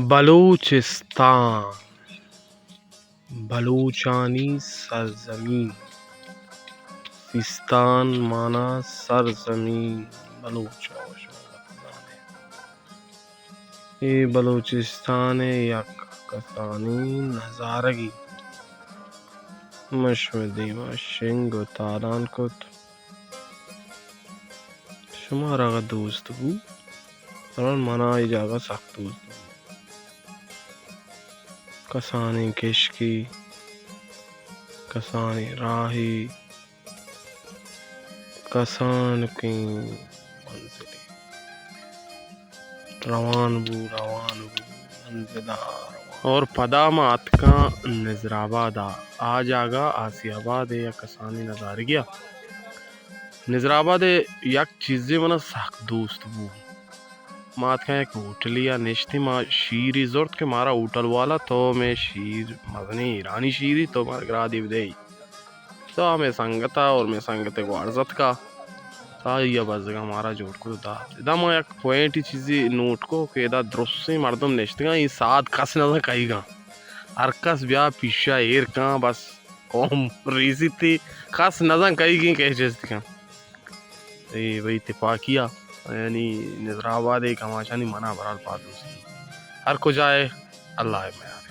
بلوچستان، بلوچانی سرزمین۔ سیستان مانا سرزمین۔ بلوچ ءَ شما وت زان ئے۔ اے بلوچستان ءِ یک کسانیں نزارگے۔ من شمئے دیم ءَ شنگ ءُ تالان کت۔ شمارا اگاں دوست بوت، مثلاً منا اے جاگہ سک دوست بوت۔ کسانیں کشکے، کسانیں راہے، کسانکیں منزلے۔ روان بو، روان بو، منزل ءَ روان۔ اور پدا ما اتکاں نظر آباد ءَ۔ آ جاگہ آسیہ آباد ءِ یک کسانیں نزارگے ءَ۔ نظر آباد ءِ یک چیزے منا سک دوست بو۔ ما اتکاں یک ہوٹلے ءَ نشتیں، ما شیرے زرت کہ مارا ہوٹل والا تو مئے شیر مزنیں ایرانی شیرے تو مارا گرادے بدئے۔ تو ہمے سنگت ءَ اور مئے سنگت ءِ گوارزتک ءَ، تو آئی ءَ بزگاں مارا جوڑ کت ءُ دات۔ ادا ما یک پوائنٹے چیزے نوٹ کو کہ ادا درستیں مردم نشتگاں، اے ساد کس نزان کئیگاں۔ ہر کس بیا پیشا ایر کاں، بس قوم ریسیت، کس نزان کئیگیں کئے چست کن۔ اے بھئی تپاکی ءَ، یعنی نظر آباد ءِ کماشانی منا برحال پاد دوست۔ ہر کجا ئے، اللہ ءِ میار۔